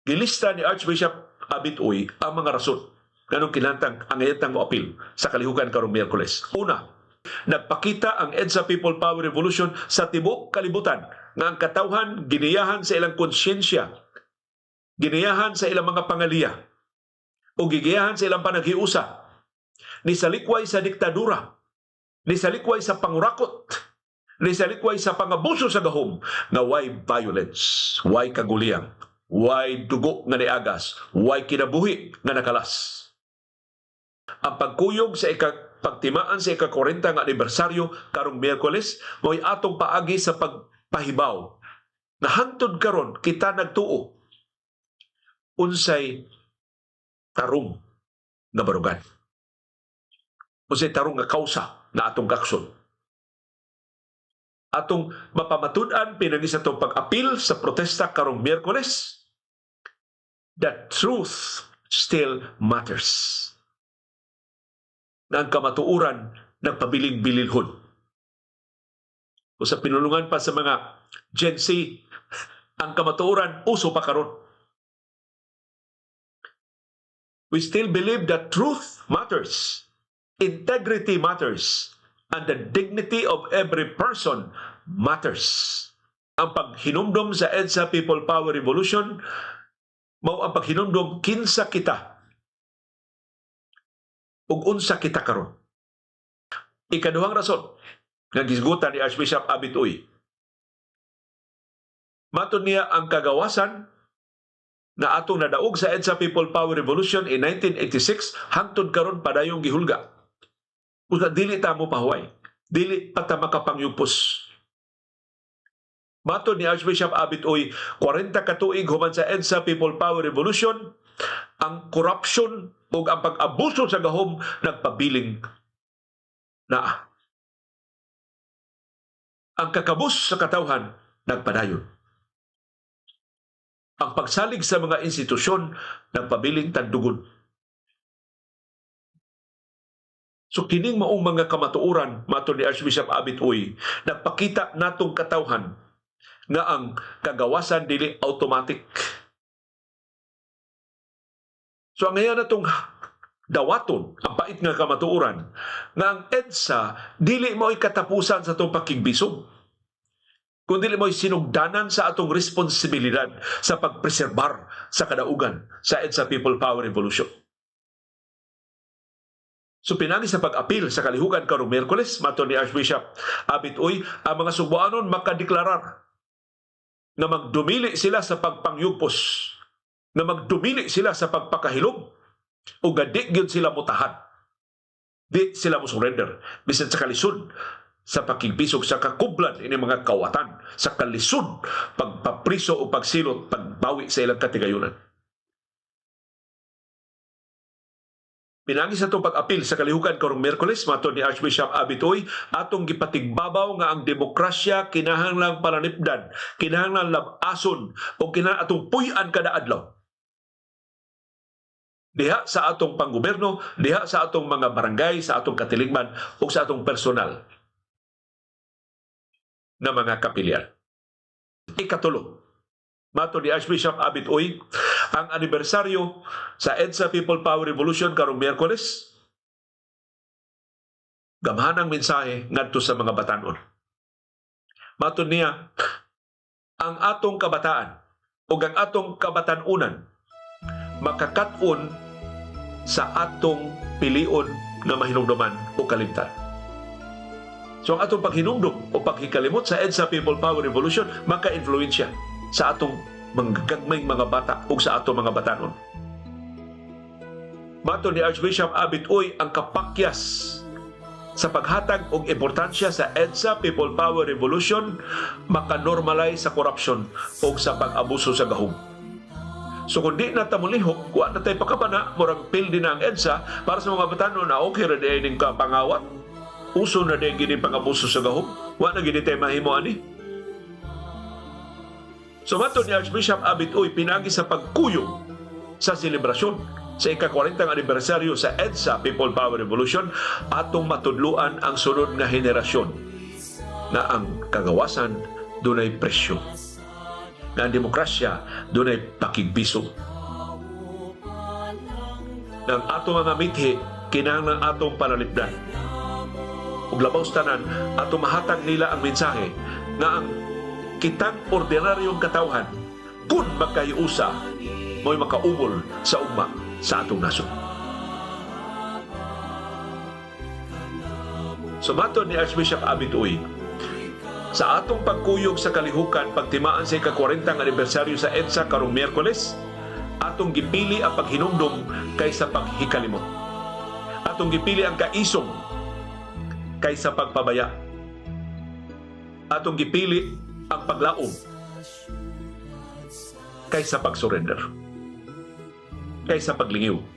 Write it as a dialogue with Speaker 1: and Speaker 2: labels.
Speaker 1: Gilista ni Archbishop Abit Uy ang mga rason nganong kinahanglan angayan tang moapil sa kalihukan karong Miyerkules. Una, nagpakita ang EDSA People Power Revolution sa tibuok kalibutan nga ang katawhan giniyahan sa ilang konsyensya, giniyahan sa ilang mga pangaliya, o gigiyahan sa ilang panaghiusa, nisalikway sa diktadura, nisalikway sa pangurakot, nisalikway sa pangabuso sa gahom nga way violence, way kaguliyang, way dugo nga niagas, way kinabuhi nga nakalas. Ang pagkuyog sa pagtimaan sa ika-40 nga anibersaryo karong Miyerkules mo'y atong paagi sa pagpahibaw na hangtod karon kita nagtuo unsay tarong nga barugan, unsay tarong nga kausa na atong gakson. Atong mapamatud-an pinagi sa atong pag-apil sa protesta karong Miyerkules that truth still matters, na ang kamatuoran nagpabiling bililhon. O sa pinulungan pa sa mga Gen Z, ang kamatuoran uso pa karon. We still believe that truth matters, integrity matters, and the dignity of every person matters. Ang paghinumdom sa EDSA People Power Revolution mao ang paghinumdom kinsa kita ug unsa kita karon. Ikaduhang rason nga gisgutan ni Archbishop Abit Uy. Matod niya, ang kagawasan na atong nadaog sa EDSA People Power Revolution in 1986 hangtod karon padayong gihulga. Usa, dili ta mo pahuway. Dili pa ta makapangyupos. Matod ni Archbishop Abit Uy, 40 ka tuig human sa EDSA People Power Revolution, ang corruption ug ang pag-abuso sa gahom nagpabiling naa. Ang kakabus sa katawhan nagpadayon. Ang pagsalig sa mga institusyon nagpabiling tandugon. So kining maong mga kamatuoran, matod ni Archbishop Abit Uy, nagpakita natong katawhan nga ang kagawasan dili automatic. So ang ngayon natong dawaton ang pait nga kamatuoran nga ang EDSA dili mo'y katapusan sa atong pakigbisog, kun dili mo'y sinugdanan sa atong responsibilidad sa pagpreserbar sa kadaugan sa EDSA People Power Revolution. So pinagi sa pag-apil sa kalihukan karong Miyerkules, matod ni Archbishop Abit Uy, ang mga Sugbuanon makadeklarar na magdumili sila sa pagpangyugpos, na magdumili sila sa pagpakahilom, o di gyud sila mutahan. Di sila mo surrender bisan sa kalisod sa pakigbisog, sa kakublan ini mga kawatan, sa kalisod pagpapriso o pagsilot, pagbawi sa ilang katigayunan. Pinagi sa itong pag-apil sa kalihukan karong Miyerkules, matod ni Archbishop Abit Uy, atong gipatigbabaw nga ang demokrasya kinahanglang palanipdan, kinahanglang labason, o kinahanglan atong puy-an kada adlaw. Diha sa atong panggoberno, diha sa atong mga barangay, sa atong katilingban, o sa atong personal na mga kapilyan. Ikatulo, matod ni Archbishop Abit Uy, ang anibersaryo sa EDSA People Power Revolution karong Miyerkules, gamhanang mensahe ngadto sa mga batanon. Matod niya, ang atong kabataan o ang atong kabatanunan makakat-on sa atong pilion nga mahinumduman o kalimtan. So ang atong paghinumdum o paghikalimot sa EDSA People Power Revolution maka-influensya sa atong mga mga bata o sa atong mga batanon. Matod ni Archbishop Abit Uy, ang kapakyas sa paghatag og importansya sa EDSA People Power Revolution makanormalize sa korupsyon o sa pag-abuso sa gahom. So kung di na ta molihok, wa na tay pakabana, murag pildi na ang EDSA para sa mga batanon na okay ra di ning pangawat. Uso na di gini pang-abuso sa gahom. Wa na gini tay mahimo ani. So matod ni Archbishop Abit Uy, pinagi sa pagkuyog sa selebrasyon sa ika-40 anibersaryo sa EDSA People Power Revolution, atong matudluan ang sunod nga henerasyon na ang kagawasan dunay presyo. nga ang demokrasya dunay pakigbiso. Nang ato mga mithi, kinahanglan atong panalipdan. Ug labaw sa tanan, ato mahatag nila ang mensahe nga ang kitang ordinaryong katawhan, kung magkahiusa, mo'y makaumol sa ugma sa atong nasod. Sumaton ni Archbishop Abit Uy, sa atong pagkuyog sa kalihukan pagtimaan sa ika-40 anibersaryo sa EDSA karong Miyerkules, atong gipili ang paghinumdum kaysa paghikalimot. Atong gipili ang kaisog kaysa pagpabaya. Atong gipili ang paglaom kaysa pagsurrender, kaysa paglingiw.